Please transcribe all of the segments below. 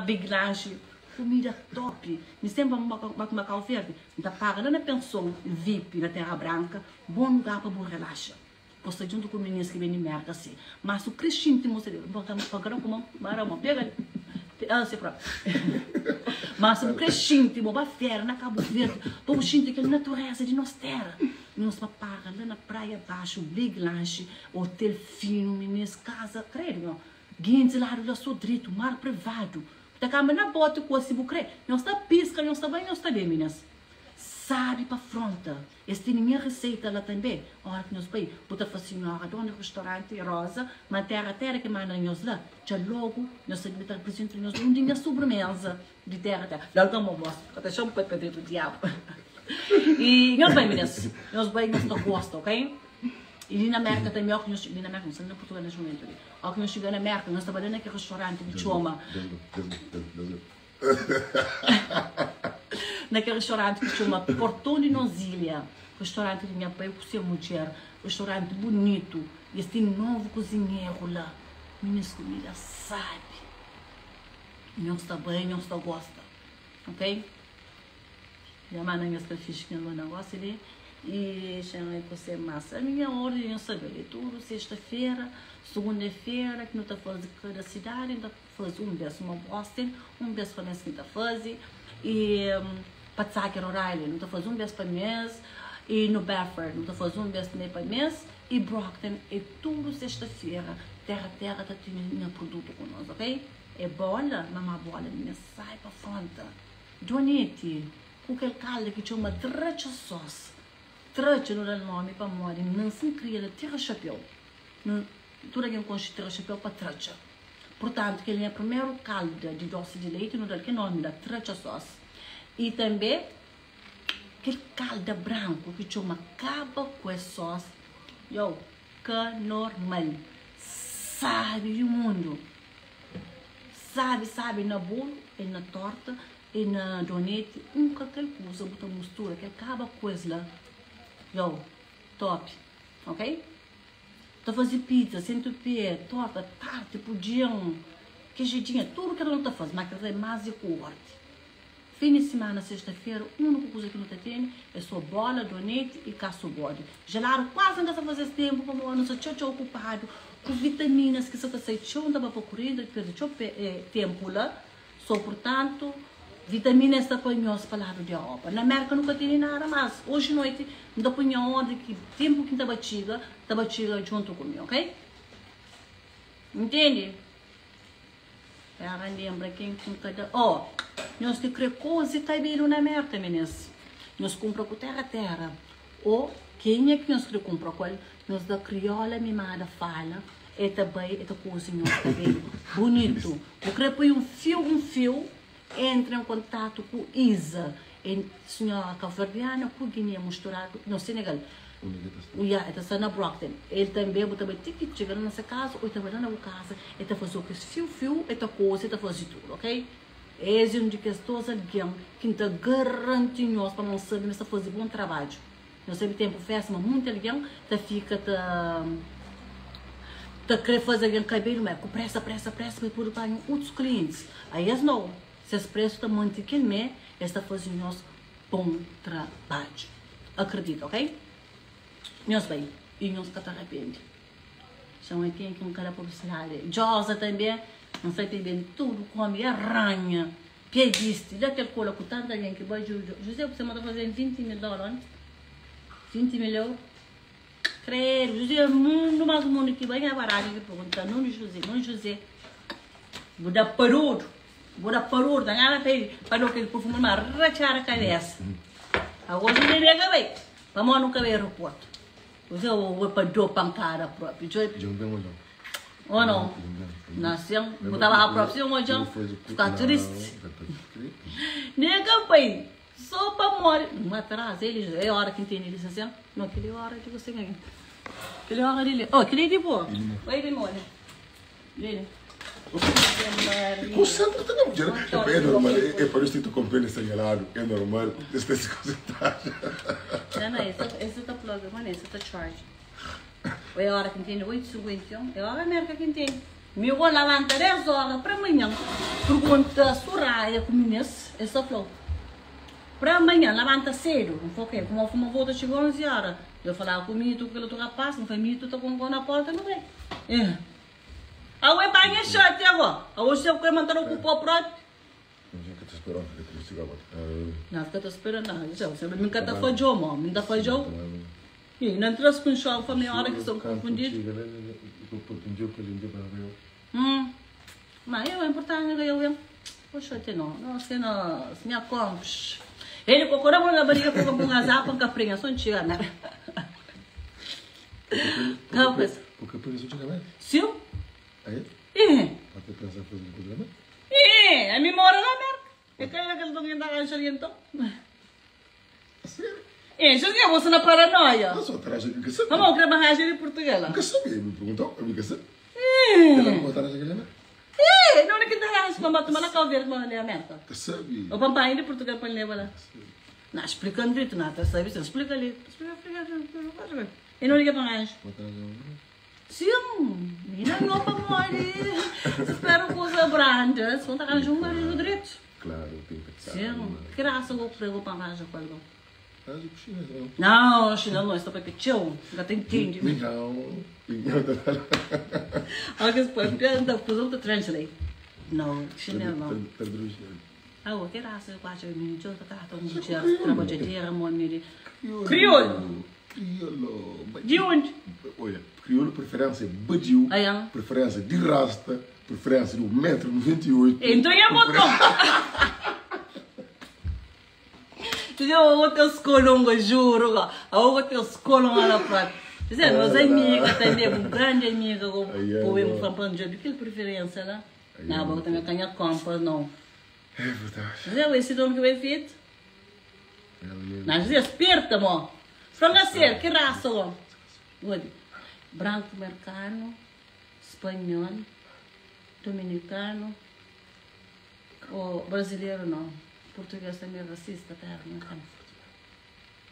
Big Lunch, kumida top. Mi senpri pa N ba kume Kau Verdi, N ta paga la na penson vip na Terra Branca, bon lugar pa bu relaxa. Bo sta djuntu ku minis ki ben di Merka si. Ma su kre xinti mo sabi, bo ka pa kada kuma mara mo pega ah si propi. Ma si bu kre xinti mo ba fera na Cabo Verde, pa bu xinti kel natureza di nos tera. Nos pa para la na Praia Baxu, big lanxi, hotel finu, minis, kaza, kredu nho. Gentis ladu la so dretu, mar privadu. Bu ta kamba na boti ku si bu kre. Nhos ta piska, nhos ta bai, nhos ta ben minis. Sabi pa fronta. Es tene nha riseita la tanbe. Ora ki nhos bai, bu ta fla sinhora dona di ristoranti, Rosa, ma Terra Terra ki manda nhos la. Dja logu nhos sabe mi ta riprizenta nhos un di nha sobremeza di Terra Terra. Logu ka mo mos, ka ta xa-m papia dretu diabu. I nhos bai minis, nhos bai nhos ta gosta, ok? I li na Merka tanbe, oki nhos, li na Merka, nhos sta li na Purtugal nes mumentu li. Oki nhos txiga na Merka, nhos ta bai la na kel ristoranti ki txoma. Na kel restauranti ki txoma Porton di Nos Ilha, restauranti di nha pai ku se mudjer, restauranti bunitu, i es ten novu kuzinheru la. Minhas kumida sabi. Nhos ta bai, nhos ta gosta. Ok? Nha mana nhos ta fixi ki nhos manda gosi li. I xan ai ku se mas. A minha ordi nhos sabe, é tudu sexta-fera, segunda-fera ki nu ta faze kada sidadi, nu ta faze un bes uma Boston, un bes pa mes ki N ta faze, i pa Tsaker Rhode Island nu ta faze un bes pa mes, i New Bedford nu ta faze un bes tanbe pa mes, i Brockton é tudu sexta-fera, Terra Terra ta tene nha produtu ku nos, ok? É bola, mama bola minha sai pa fronta, Donete ku kel kalda ki txoma Tratxa Sos, Tratxa nu da-l nomi pamodi N nansi N kria na Tira Xapeu, nu tudu algen konxe Tira Xapeu pa Tratxa. Purtantu, kel-li é primeru kalda di dosi di leiti, nu da-l kel nomi la, Tratxa Sós. I tanbê, kel kalda branku ki txoma Kaba ku es Sós, yow, ka normal! Sábi di mundu! Sábi, sábi na bolu, e na torta, e na doneti, un ka kel kuza bu ta mustura kel kaba ku es la, yow, top! Ok? Ta faze pizza, centopia, torta, tarte, pudim, queijadinha, tudu kel nu ta faze, ma kel é más di ku ordi. Fin di simana, sexta-fera, úniku kuza ki nu ta tene é sô bola, donete i kasu bodi. Jeladu kuazi N ka sa faze es ténpu pamodi nu sta txeu txeu okupadu ku vitaminas ki sa ta sai txeu, N ta ba pa kurida, perde txeu ténpu la. So purtantu, vitamina es ta pa nhos pa ladu di Europa. Na Merka nu ka tene nada, mas oji noiti N ta pui nha ordi ki tempu ki N ta ba txiga, ta ba txiga djuntu ku mi, ok? Ntende? Pera lembra ken ki N ka da. Oh, nhos ki kre kozi kabelu na Merka, minis, nhos kunpra ku Terra Terra. O kenha ki nhos kre kunpra ku el, nhos da Kriola Mimada fala. E ta bai e ta kuzi nhos kabelu bunitu. Bu kre poi un fiu un fiu, entra en kontatu ku Iza, e sinhora kabuverdiana ku Guiné musturadu, no Senegal. Ya, e ta sta na Brockton. El tanbe bu ta bai ti ki txiga la na se kaza o e ta bai la na bu kaza, e ta fazeu kes fiu fiu, e ta kozi, e ta fazi tudu, ok? Es e un di kes dos algen ki N ta garanti nhos pa ma N sabe ma es ta fazi bon trabadju. Nhos sabe tenpu festa ma munti algen ta fika ta ta kre faze algen kabelu ma é ku presa presa presa pa es pode panha otus klientis. Aí es nau, ses presu ta manti kel me, es ta faze nhos bon trabadju. Akredita, ok? Nhos bai i nhos ka ta rapende. Txeu é ken ki N ka da publisidadi. Djosa tanbe, N sai ta ben tudu kome e ranha. Pé bisti, da kel kola ku tantu algen ki bai djuda. José ku se ma ta faze 20 mil dóla onti? 20 mil euru? Credo, José mundu mas mundu ki bai nha baradi ki pergunta nunde José, nunde José? Bu da parudu, bu da parudu, ta ngana pa pa do kel perfume ma ratxada kabesa. Agora José nega bai, pamodi nu ka bai aeroporto. José o pa do pankada propi. Djo Djo ben odja. Ou não? Nasceu, bu ta ba propi si odja, fica triste. Nega pai, só pa morre. Não atrás eles, é hora que entende eles assim. Não, aquele hora de você ganhar. Aquele hora dele. Oh, aquele é de boa. Oi, de molho. Lele. Concentra também, mulher. É normal, é para isso que tu compreende esse gelado, é normal, você tem que se concentrar. Não, não, esse, esse tá plug, mano, esse tá charge. É hora que entende, 8h51, é hora América que entende. Mi go labanta 10 ora pra manhan Pergunta Soraya ku minis Es ta flau Pra manhan labanta sedu N fla ok Kuma fuma volta txiga 11 ora Eu falaba ku Mito ku kel otu rapaz N fla Mito ta konko na porta nu bai Eh Awe panha xati ago Awe xef kre ma N ta da okupa propi Não, fica te esperando. Não, mi ka ta fadjou, mo. Mi ta fadjou. E não traz com chão para meia hora que são confundidos. Mas eu é importante que eu eu. Poxa, até não. Não, se não, se minha compres. Ele procura na barriga para comprar um azar para caprinha, só não chega, né? Não, pois. Porque por isso chega, né? Sim. Aí? É. Até pensar fazer coisa, né? É, a mim mora na América. É que aquele domingo da rancharia então. Sério? É, José, você na paranoia. Não só atrás aqui, que sabe? Vamos, eu quero uma rancharia em Portugal. Nunca sabia, me perguntou, eu nunca sabia. É. Ela não botar aqui, né? É, não é que tá rancha, vamos tomar na calveira, mas na América. Que sabe? O papai ainda em Portugal para levar lá. Não, explicando direito, não, tá sabe, você explica ali. Explica, explica, explica, explica. E não liga para rancha. Botar aqui. Sim, menina não para morrer. Espero coisa branda, se não tá arranjando um marido direito. Claro, tem que estar. Sim, graça eu prego para arranjar com algo. Ah, de China, não. Não, China não, está para pedir, já tem entende. Não, Olha que depois, porque eu translate. Não, China não. Ah, o que raça eu acho que me eu tá tão muito trabalhadeira, mano. Crioulo. Crioulo. De onde? Olha, crioulo preferência badiu, Ah, é? preferência de rasta, preferência de 1,98m. Então é botão. Eu vou ter escolongo, juro. Eu vou ter escolongo lá pra. Dizer, meus amigos também, um grande amigo, o eu falando de que preferência lá. Não, vou também ganhar compra, não. É verdade. Dizer, esse dono que vai feito. Não, dizer, esperta, mo. Franga ser, que raça, ó. Olha, branco americano, espanhol, dominicano, o brasileiro não. Português também é racista, tá? Não, tem.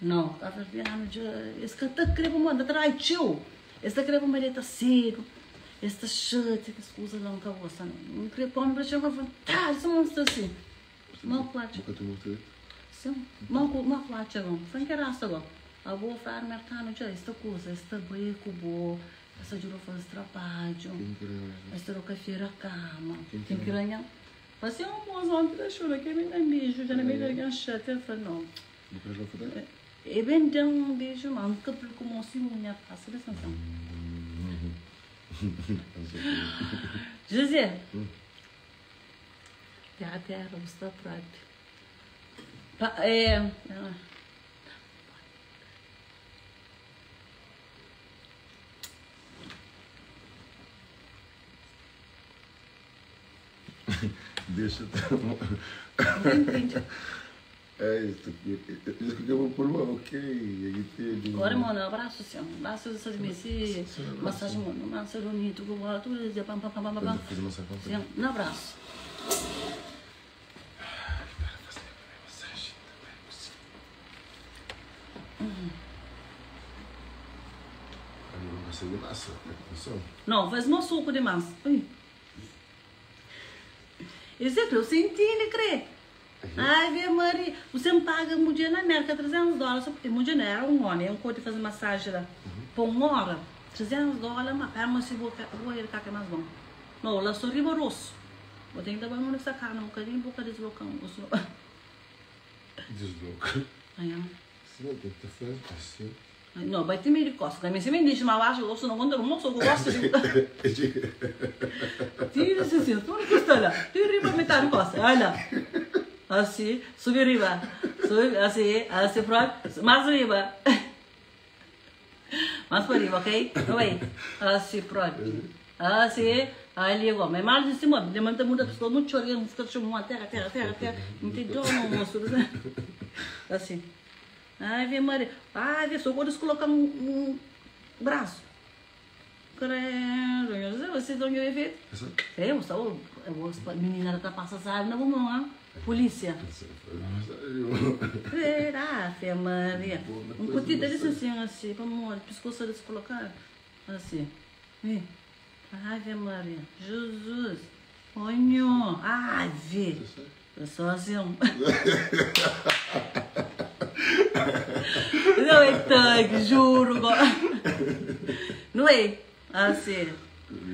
Não, cabo-verdiano, esse que tá querendo mandar trai tio. Esse tá querendo mandar tá cedo. Esse tá chato, que se usa lá um caroça. Não queria pôr me chegar vontade, esse monstro assim. Mal quatro. Sim, mal mal quatro agora. Foi que raça agora. A boa fra americano já esta coisa, esta beco boa, essa juro faz trabalho. Esta roca feira cama. Tem que ganhar. Passei um bom ontem da chura que me dá beijo, já não me dá ganhar chato, eu falei não. E bem dá um beijo, mas nunca como assim minha passa dessa então. José. Terra terra, está próprio. É. Deixa eu. É isso aqui. Isso que eu vou pôr, ok. Agora, mano, abraço, assim, abraço, essas messias, massagem, mano, massagem bonito, tudo, dizer, pam, pam, pam, pam, pam. Fazer massagem. Sim, um abraço. Massagem também. Massa, Não, faz um suco de massa. Ui. Isso é que eu senti, né, crê? Ai, vê, Maria, você me paga um dia na América, 300 dólares. Um dia não era um homem, é um corte fazer massagem lá. Por uma hora, 300 dólares, mas pera, mas se vou ir cá que é mais bom. Não, lá sou rigoroso. Vou ter que dar uma nessa carne, um bocadinho, um bocadinho deslocão. Desloca. Ai, Sim, tem que fazer assim. Não, vai ter meio de costa. Também se me deixa uma baixa, eu não conto, não sou gosto de. Tira esse assim, tu não custa lá. Tira riba metade costa. Olha. Assim, sobe riba. Sobe assim, assim pronto. Mais riba. Mais para riba, ok? Oi. Assim, pronto. Assim, ali agora. Mas mais de cima, demanda muita pessoa, muito chorando, fica chamando terra, terra, terra, terra. Não tem dor no moço. Assim. Ai, vem Maria. Ai, vê, só quando colocar um braço. Credo, você não viu efeito? É, eu sou, eu menina tá passando, sabe, não vou não, polícia. Será, Fé Maria? Um cotita desse assim, assim, para morrer, pescoço desse colocar, assim. Ave Maria, Jesus, oh nho, ave. Eu sou assim. Não é tanque, juro. Não é? Assim.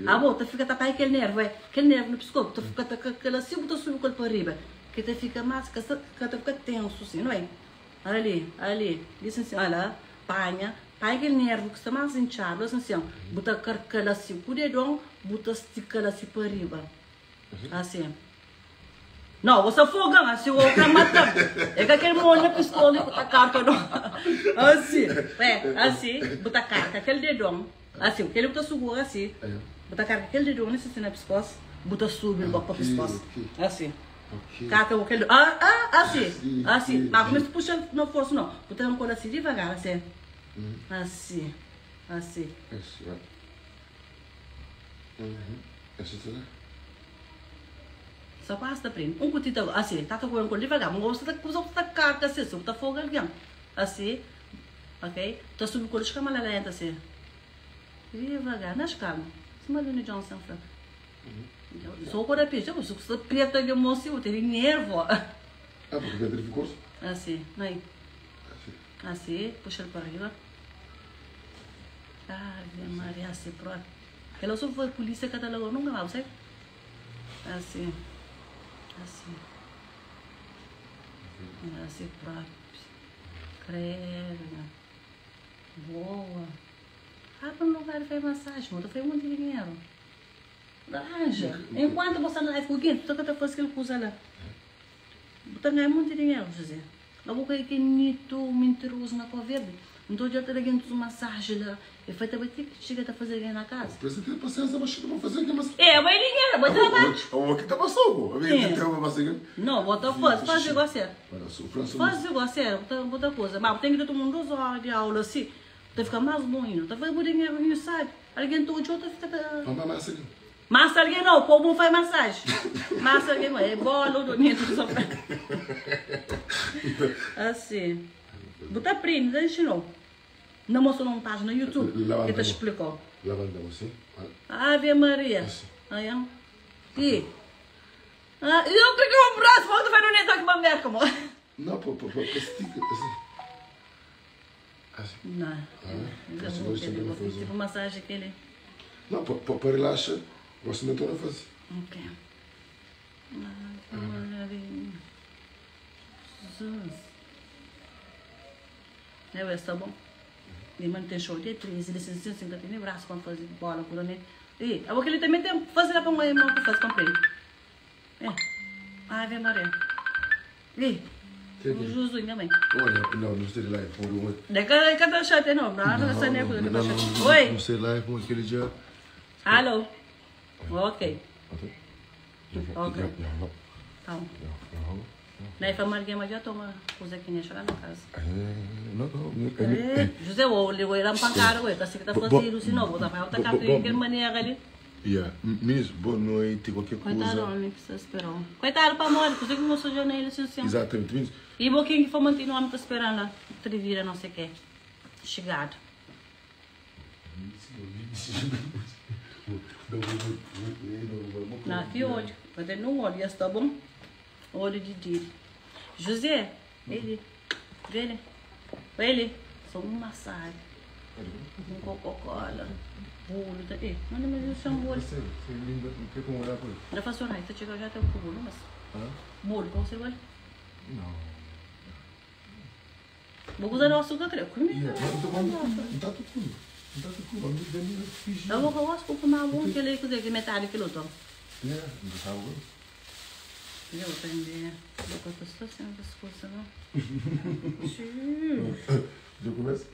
Ah, bom, tu fica tapar aquele nervo, é? Aquele nervo no pescoço, tu fica tá aquele assim, tu sobe com ele para riba. Que tu fica mais, que tu fica tenso assim, não é? Ali, ali, diz assim, olha, panha, panha aquele nervo que está mais inchado, assim, assim, bota carcala assim, com o dedão, bota estica assim para riba. Assim. Não, você foga, assim, o outro mata. É que aquele molho na pistola e bota carca, não. Assim, é, assim, bota carca, aquele dedão. Assim, aquele bota segura assim. Bota carca, aquele dedão, nesse assim na pescoço, bota subir o para pescoço. Assim. Carca, aquele. Ah, ah, assim, assim. Mas começa a puxar na força, não. Bota um colo assim devagar, assim. Assim, assim. Isso, Uhum. Essa Só passa prende. Um cutito assim, tá com um devagar, mas você tá com você tá carca assim, você tá fogo alguém. Assim, ok? Tá subindo com escama lenta assim. Devagar, nas calma. Se Malune Johnson fala. Só quando a pista, eu sou preta de moço, eu tenho nervo. Ah, porque Pedro ficou Assim, não é? Assim, puxa ele para riba. Ave Maria, assim, pronto. Ela só foi polícia catalogou, nunca mais, você? Assim. Assim. Assim próprio. Credo. Boa. Abre um lugar e faz massagem, mas foi muito dinheiro. Arranja. Enquanto você não vai com alguém, tu tá fazendo aquilo coisa lá. Você ganha muito dinheiro, José. Logo que é nito, mentiroso na cor verde. Então já tá ganhando massagem lá. E foi também que chega a fazer na casa. Precisa ter paciência, mas chega para fazer aqui, mas. É, mas dinheiro, mas trabalho. O aqui tá passando, pô. Tem uma massagem. Não, bota faz, faz igual você. Faz igual você, bota coisa. Mas tem que ter todo mundo 2 horas de aula assim. Tá ficar mais bom ainda. Tá fazendo dinheiro, não sabe. Alguém todo dia fica. Vamos massa aqui. Massa alguém não, o povo não faz massagem. Massa alguém não, é bola, bonito, só faz. Assim. Bota primo, já ensinou. Não mostrou uma página no YouTube que te explicou. Lavanda você. Ave Maria. Aí, e ah, eu cliquei o braço, mas não vai no neto aqui para merda, amor. Não, pô, estica assim. Assim. Não. Tipo massagem aquele. Não, para relaxar, você não está a fazer. Ok. Ave Jesus. É, está bom. E mantém show de 13, ele se sente assim, tem braço quando faz bola por ali. E aquele também tem fazer lá para um irmão que faz com ele. É. Ave Maria. E Jesus, minha mãe. Olha, não, não sei lá, por um. De cada chate não, não, não sei nem por que Oi. Não sei lá, por aquele dia. Alô. Ok. Ok. Tá. Daí foi uma alguém já toma coisa aqui nessa lá na casa. Não, não. José, o ligou era pancar, ué, tá assim que tá fazendo, se não, vou dar para outra casa de maneira ali. Yeah, mesmo, boa noite, qualquer coisa. Coitado, homem, precisa esperar. Coitado para morrer, porque que não sou nele, assim, assim. Exatamente, mesmo. E o quem que foi manter o homem para esperar lá, trivira, não sei o quê. Chegado. Não, que olho, mas ele não olha, está bom? Olho de dele. José, ele, ele, ele, só um massagem, um Coca-Cola, bolo, tá aí. Não, mas eu chamo bolo. Já faço horário, tá chegando já tem um bolo, mas. Bolo, qual você vai? Não. Vou usar o açúcar, creio. Comi. Não tá tudo comigo. Não tá tudo comigo. Eu vou colocar o açúcar mais bom que ele que metade que ele É, não tá bom. Eu também. Eu estou sendo as coisas, não? Sim. Já começa?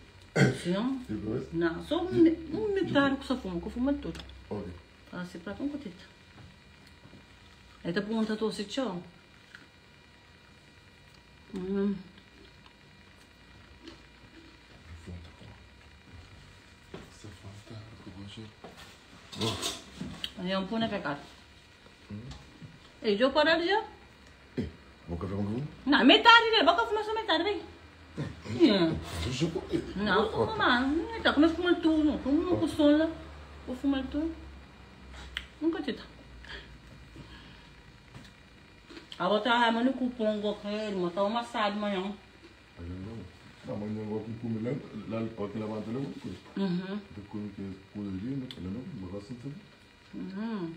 Sim. Já começa? Não, só um metade que só fumo, que eu fumo tudo. Ok. Assim, para um pouquinho. Aí tá perguntando, tô se tchau. Aí é um pouco na pecado. Ei, eu parar já? Vou café com café? Não, metade dele. Vou fumar só metade, vem. Não, fuma. Então, começa a fumar tudo. Como não costuma, vou fumar tudo. Nunka tita. Abo ta ama ni ku pongo credo, ma ta uma sabe manhã. Não, mas não gosto de comer lá, lá, lá que levanta lá, coisa. Uhum. De comer que coisa ali, não, ela não, mas gosta de Uhum.